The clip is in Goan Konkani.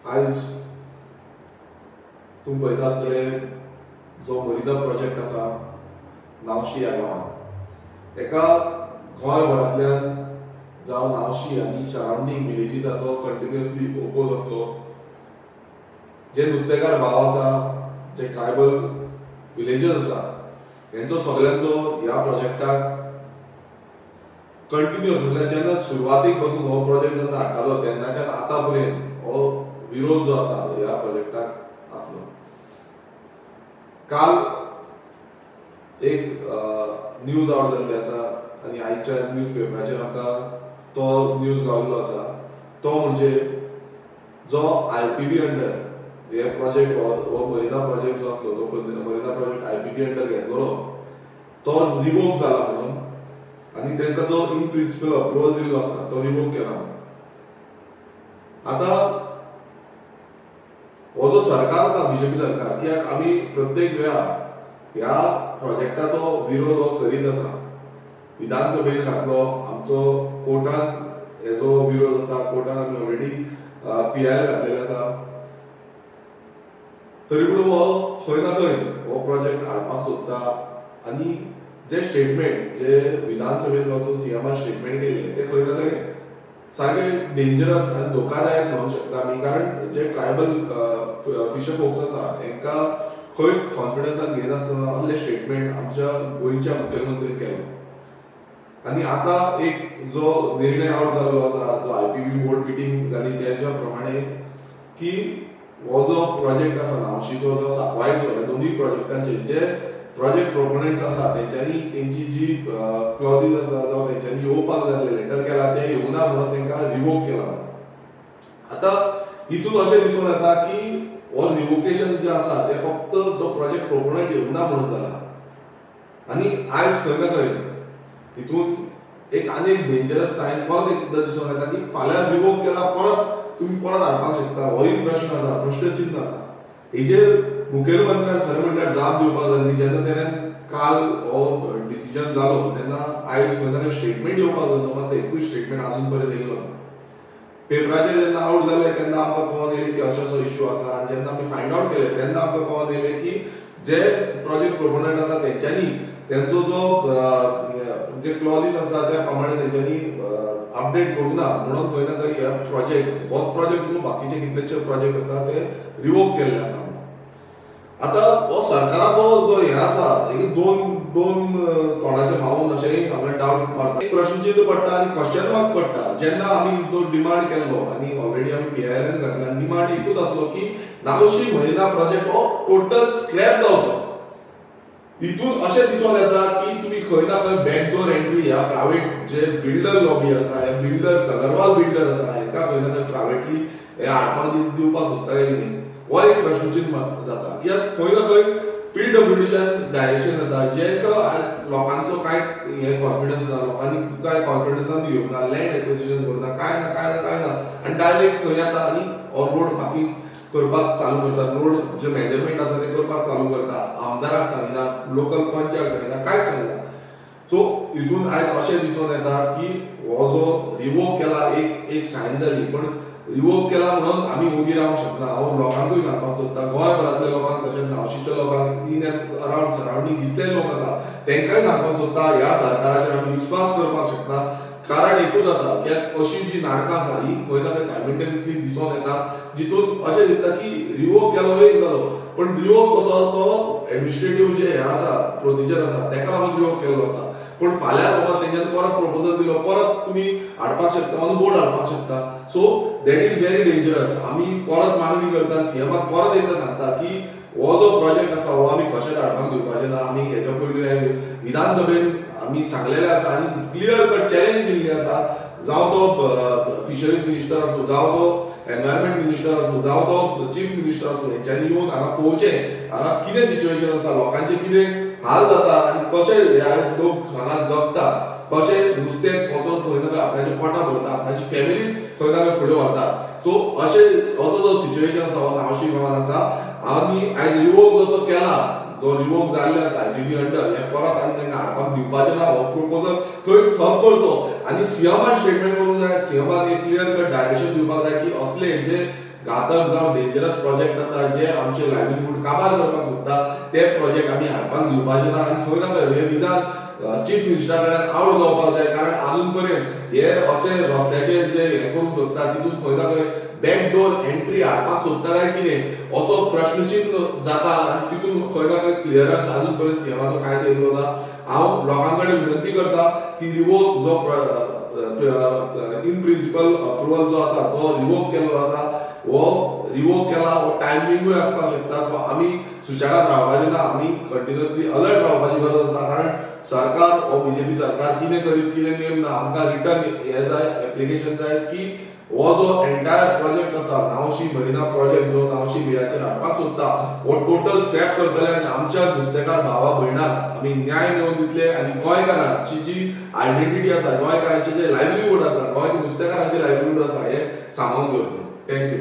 आयज तुमी पळयता आसतले जो मरिना प्रोजेक्ट आसा नावशी ह्या गांवांत, एका गोंयभरांतल्यान जावं नावशी आनी सरावंडींग विलेजीसाचो कंटिन्युअसली ओपोज आसलो. जे नुस्तेकार भाव आसा, जे ट्रायबल विलेजीस आसा, हेंचो सगळ्यांचो ह्या प्रोजेक्टाक कंटिन्युअस म्हणल्यार जेन्ना सुरवातीक पासून हो प्रोजेक्ट जेन्ना हाडटालो तेन्नाच्यान आतां पर्यंत हो विरोध जो आसा ह्या प्रोजेक्टाक आसलो. काल एक न्यूज आवट जाल्ली आसा आनी आयच्या न्यूज पेपराचेर आमकां तो न्यूज गावल्लो आसा. तो म्हणजे जो IPB under हे प्रोजेक्ट हो मरिना प्रोजेक्ट जो आसलो तो marina project IPB under घेतलेलो तो रिवोक जाला म्हणून आनी तांकां जो इन प्रिंसिपल अप्रुवल दिल्लो आसा तो रिवोक केला. आतां हो जो सरकार आसा बीजेपी सरकार, कित्याक आमी प्रत्येक वेळा ह्या प्रोजेक्टाचो विरोध हो करीत आसा. विधानसभेन घातलो, आमचो कोर्टान हेजो विरोध आसा, कोर्टान आमी ऑलरेडी PIL घातलेले आसा. तरी पूण हो खंय ना खंय हो प्रोजेक्ट हाडपाक सोदता आनी जे स्टेटमेंट जे विधानसभेन वचून सीएमान स्टेटमेंट केल्लें तें खंय ना खंय सारकें डेंजरस आनी धोकादायक म्हणूंक शकता आमी. कारण जे ट्रायबल फिशर फोक्स आसा हेंकां खंय कॉन्फिडन्सान घेयनासतना असलें स्टेटमेंट आमच्या गोंयच्या मुखेलमंत्रीन केलो. आनी आतां एक जो निर्णय आवट जाल्लो आसा, जो IPB board मिटींग जाली तेच्या प्रमाणे की हो जो प्रोजेक्ट आसा नावशीचो जो साकवायचो, ह्या दोनूय प्रोजेक्टांचे जे प्रोजेक्ट प्रोपोनंट्स आसा तेंच्यांनी तेंची जी क्लॉजीस आसा जावं तेंच्यांनी येवपाक जाय लेटर केला तें येवना म्हणून तेंकां रिवोक केला. आतां हितून अशें दिसून येता की हो रिवोकेशन जें आसा तें फक्त जो प्रोजेक्ट प्रोपोनंट येवना म्हणून जाला. आनी आयज खंय ना खंय हितून एक आनी एक डेंजरस सायन परत एकदां दिसून येता की फाल्यां रिवोक केला परत तुमी परत हाडपाक शकता, होय प्रश्न आसा, प्रश्नचिन्ह आसा. हेजेर मुखेलमंत्र्यान खरें म्हणल्यार जाप दिवपाक जाय. जेन्ना तेणें काल हो डिसिजन जालो तेन्ना आयज खंय ना खंय स्टेटमेंट येवपाक जाय, मात एकूय स्टेटमेंट आजून पर्यंत येयलो ना. पेपराचेर जेन्ना आवट जालें तेन्ना आमकां कळोन येयलें की असो असो इशू आसा आनी जेन्ना आमी फायंड आवट केलें तेन्ना आमकां कळोन येयलें की जे प्रोजेक्ट प्रोपोनंट आसा तेंच्यांनी तेंचो जो जे क्लॉजीस आसा त्या प्रमाणे तेंच्यांनी अपडेट करूं ना म्हणून खंय ना खंय ह्या प्रोजेक्ट हो प्रोजेक्ट न्हू बाकीचे कितलेशे प्रोजेक्ट आसा ते रिवोक केल्ले आसा. आतां हो सरकाराचो जो हें आसा एक दोन दोन तोंडाचे मावून अशें हांगा डावट मारता, एक प्रश्नचिन्ह पडटा आनी क्वेश्चन मार्क पडटा. जेन्ना आमी जो डिमांड केल्लो आनी ऑलरेडी आमी PIL घातला आनी डिमांड एकूच आसलो की नावशी मरिना प्रोजेक्ट हो टोटल स्क्रॅप जावचो. हितून अशें दिसून येता की तुमी खंय ना खंय बॅकडोर एंट्री ह्या प्रायवेट जे बिल्डर लॉबी आसा, हे बिल्डर कलरवाल बिल्डर आसा, हेंकां खंय ना खंय प्रायवेटली हे हाडपाक दिवपाक सोदता काय कितें, हो एक प्रश्नचिन्ह जाता. कित्याक खंय ना खंय PWDच्यान डायरेक्शन जाता जेंकां लोकांचो कांय हें कॉन्फिडन्स ना, लोकांनी कांय कॉन्फिडन्सान घेवना, लँड एक्विजिशन करुना, कांय ना कांय ना कांय ना आनी डायरेक्ट थंय येता आनी हो रोड मार्कींग करपाक चालू करता, रोड जे मेजरमेंट आसा ते करपाक चालू करता, आमदाराक सांगिना, लोकल पंचाक सांगिना, कांयच सांगिना. सो हितून आयज अशें दिसून येता की हो जो रिवोक केला एक एक सायन जाली, पण रिवोक केला म्हणून आमी ओगी रावंक शकना. हांव लोकांकूय सांगपाक सोदता, गोंयभरांतल्या लोकांक तशेंच नावशीच्या लोकांक इन एंड अरावंड सरावंडींग जितले लोक आसा तेंकांय सांगपाक सोदता ह्या सरकाराचेर आमी विस्वास करपाक शकना. कारण एकूच आसा की अशी जी नाटकां आसा ही खंय ना खंय सायमल्टेनियसली दिसून येता, जितून अशें दिसता की रिवोक केलो एक जालो, पण रिवोक कसो तो एडमिनिस्ट्रेटीव जे हें आसा प्रोसिजर आसा तेका लागून रिवोक केल्लो आसा. पूण फाल्यां समज तेंच्यान परत प्रपोजल दिलो परत तुमी हाडपाक शकता, ऑन बोर्ड हाडपाक शकता. So that is very dangerous. आमी परत मागणी करता, सीएमाक परत एकदां सांगता की हो जो प्रोजेक्ट आसा हो आमी कशेंच हाडपाक दिवपाचे ना. आमी हेच्या पयलीं विधानसभेन आमी सांगलेलें आसा आनी क्लियर कट चॅलेंज दिल्ली आसा, जावं तो फिशरीज मिनिस्टर आसूं, जावं तो एनवायरमेंट मिनिस्टर आसूं, जावं तो चीफ मिनिस्टर आसूं, हेंच्यांनी येवन हांगा पळोवचें हांगा कितें सिच्युएशन आसा, लोकांचें कितें हाल जाता आनी कशें ह्या लोक हांगा जगता, कशें नुस्तें वचोन खंय ना खंय आपणाचें पोटां भरता, आपणाची फॅमिली खंय ना खंय फुडें व्हरता. सो अशें असो जो सिच्युएशन आसा हो नावशी गांवान आसा. आनी आयज रिवोक जसो केला, जो रिवोक जाल्ले आसा IPB under, हें परत आनी तांकां हाडपाक दिवपाचें ना. हो प्रोपोजल थंय ठप करचो आनी सीएमान स्टेटमेंट करूंक जाय, सीएमान एक क्लियर कट डायरेक्शन दिवपाक जाय की असले जे घातक जावं डेंजरस प्रोजेक्ट आसा जे आमचे लायवलीहूड काबार करपाक सोदता ते प्रोजेक्ट आमी हाडपाक दिवपाचे ना. आनी खंय ना खंय हे विधान चीफ मिनिस्टरा कडल्यान आवट जावपाक जाय, कारण आजून पर्यंत हे अशे रस्त्याचे जे हे करूंक सोदता तितून खंय ना खंय बॅकडोर एंट्री हाडपाक सोदता काय कितें असो प्रश्नचिन्ह जाता आनी तितून खंय ना खंय क्लियरन्स आजून पर्यंत सीएमाचो कांयच येयल्लो ना. हांव लोकां कडेन विनंती करता की रिवोक जो इन प्रिंसिपल अप्रुवल जो आसा तो रिवोक केल्लो आसा, हो रिवोक केला हो टायमिंगूय आसपाक शकता. सो आमी सुशेगाद रावपाचें ना, आमी कंटिन्युअसली अलर्ट रावपाची गरज आसा, कारण सरकार हो बीजेपी सरकार कितें करीत कितें नेम ना. आमकां रिटर्न हें जाय, एप्लिकेशन जाय की हो जो एंटायर प्रोजेक्ट आसा नावशी मरिना प्रोजेक्ट जो नावशी बिळाचेर हाडपाक सोदता हो टोटल स्क्रॅप करतले आनी आमच्या नुस्तेकार भावा भयणाक आमी न्याय मेळोवन दितले आनी गोंयकारांची जी आयडेंटिटी आसा, गोंयकारांचे जे लायवलीहूड आसा, गोंय नुस्तेकारांचे लायवलीहूड आसा हे सांबाळून दवरतले. Thank you.